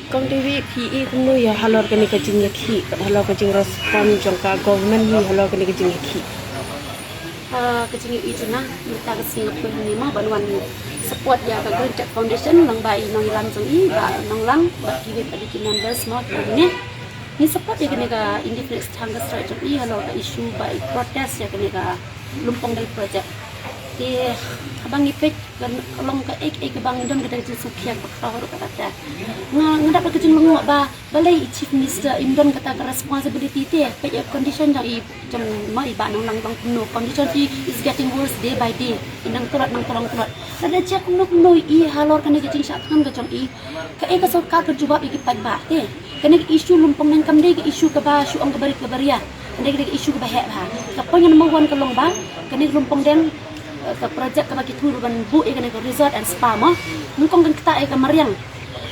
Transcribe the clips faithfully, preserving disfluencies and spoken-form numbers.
Kong Devi, phi i kumno ïa halor kane ka jingïakhih bad halor ka jingrespond jong ka government hi halor kane ka jingïakhih? Ah, ka jingïakhih jong nga mynta ka sngi nga poi hangne mo ban wan support ïa ka Green Tech Foundation lyngba i nongïalam jong i Bah Nonglang bad kiwei pat ki members mo kiba hangne. Ngi support ïa kane ka indefinite hunger strike jong i halor ka issue ba i protest ïa kane ka Lumpongdeng project. Te haba ngi peit ka long kaei kaei kaba ngi don kata ka jingsngewkhia kaba khraw haduh katta. Nga, nga dap da ka jinglyngngoh ba balei i Chief Minister im don kata ka responsibility te, peit ïa condition jong i, jong mo i Bah Nonglang, long kumno, condition jong i is getting worse day by day. I nang tlot, nang tlot, nang tlot. Lada jia kumno kumno i halor kane ka jingshah thngan ka jong i, kaei ka sorkar ka jubab ïa ki paidbah te? Kane ka issue Lumpongdeng kam dei ka issue kaba shu ong kaba rit kaba ria. Kane ka dei ka issue kaba heh bha. Ka point number one ka long ba kane ka Lumpongdeng, eh, ka project kaba ki thmu ban buh ïa kane ka resort and spa mo. Nyngkong kan ktah ïa ka mariang.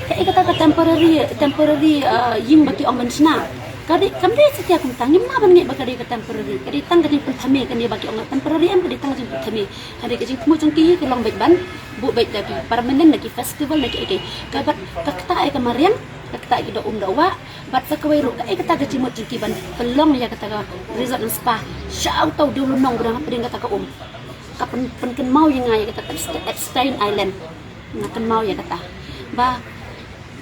Kaei kata ka temporary, temporary, eh, ïing ba ki ong ban shna? Ka dei, kam dei satia kumta, ngim lah ban ngeit ba ka dei ka temporary. Ka dei tang ka jingpynthame kane ba ki ong temporary, em, ka dei tang ka jingpynthame. Ka dei ka jingthmu jong ki ka long beit ban buh beit da ki permanent, da ki festival, da ki, eh, ka, bad ka ktah ïa ka mariang, ka ktah ïa ki doh um doh wah, bad sa kawei ruh kaei kata ka jingmut jong ki ban pynlong ïa kata ka resort and spa sha uta u dewlynnong ba dang hapdeng kata ka um. Ka pyn, pynkynmaw ïa nga ïa kata ka Epste-, Epstein Island. Nga kynmaw ïa kata. Ba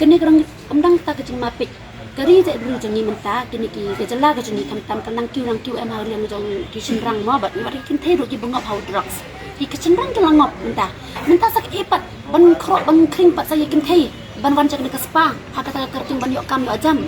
kane ka dang, kam dang kata ka jingmapeit. Ka ri jaitbynriew jong ngi mynta, kine ki, ka jylla ka jong ngi khamtam ka nang kiew nang kiew em ha liang jong ki shynrang mo, bad, bad ki kynthei ruh kiba ngop ha u drugs. Ki, ki shynrang ki la ngop mynta. Mynta sa kaei pat ban khroh ban khring pat sa ïa ki kynthei ban wan sha kane ka spa ha kata ka kyrteng ban ïoh kam ïoh jam.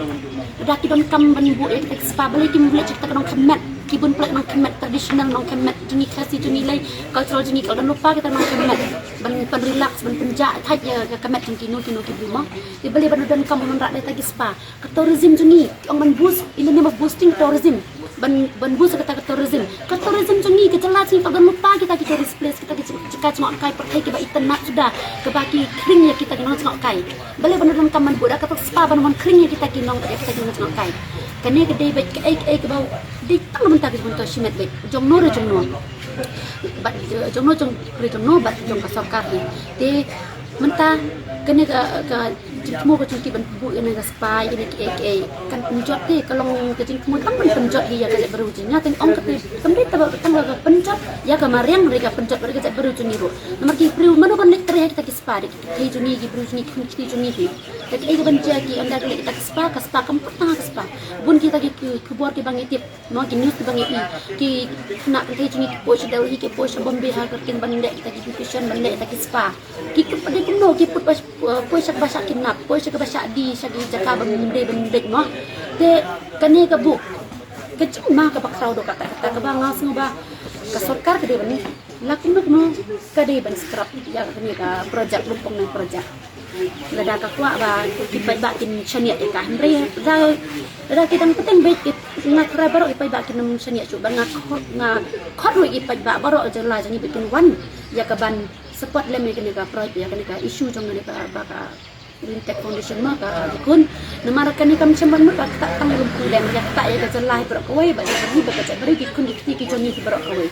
Lada ki donkam ban buh ïa kata ka spa, balei kim leit sha kita ki nongkhymet, ki bun palat nongkhymet traditional, nongkhymet jong ngi Khasi jong ngi lei, cultural jong ngi, ka la don lypa kita nongkhymet ban, ban relax, ban pynjah thait ïa ka met jong kino kino ki briew mo. Te balei ban donkam ban wanrah da kita ki spa? Ka tourism jong ngi, ki ong ban boost, in the name of boosting tourism. Ban, ban boost kata ka tourism. Ka tourism jong ngi, ka jylla jong ngi, ka don lypa kita ki tourist place, kita ki jaka jngohkai pyrthei kiba itynnad suda, kaba ki khring ïa kita ki nongjngohkai. Balei ban donkam ban buh da kata ka spa ban wan khring ïa kita ki nong, ïa kita ki nongjngohkai? Kane ka dei beit kaei kaei kaba dei tang na bynta ka jingpynshoi shimet beit jong no re jong no. Bad, eh, jong no jong, re jong no bad jong ka sorkar hi. Te mynta kane ka, ka jingthmu ka jong ki ban buh ïa kane ka spa, ïa kine kiei kiei, kan pynjot te, ka long ka jingthmu tang ban pynjot hi ïa ka jaitbynriew jong ngi. Nga teng ong kata, kam dei tang ba, tang ba ka pynjot ïa ka mariang, re ka pynjot bad ka jaitbynriew jong ngi ruh. Namar ki briew mano ban leit trei ha kita ki spa, dei ki kynthei jong ngi, ki briew jong ngi, ki khynnah jong ngi hi. Te kaei kaban jia ki ynda ki leit kita ki spa, ka spa kam pat tang ha ka spa. Bun kita ki, ki khubor kiba ngi tip. Mo, ki news kiba ngi i, ki khynnah kynthei jong ngi ki poi sha Delhi, ki poi sha Bombay ha ka kyrteng ban leh kita ki beautician, ban leh kita ki spa. Ki, ki, dei kumno, ki poi ba, poi sha kaba shah kidnap, poi sha kaba shah die, sha ki jaka bym dei ban leit mo. Te kane ka buh ka jingma kaba khraw doh katta katta kaba nga sngew ba ka sorkar ka dei ban la kumno kumno ka dei ban scrap ïa kane ka project, Lumpongdeng project. Lada ka kwah ba ki paidbah kin shaniah ïa ka, hynrei lada, lada ki dang pateng beit, ki, nga kyrpad baroh ki paidbah kin ym shaniah shuh, ba nga khot, nga khot ruh ki paidbah baroh jylla jong ngi ba kin wan ïa ka ban support lem ïa kane ka project, ïa kane ka issue jong kane ka, ba ka Green Tech Foundation mo, ka, ka khun. Namar kane kam shym ban mut ba ktah tang ïa Lumpongdeng, ïa ktah ïa ka jylla hi baroh kawei, ba ïa ka ri, ba ka jaitbynriew, ki khun ki kti ki jong ngi hi baroh kawei.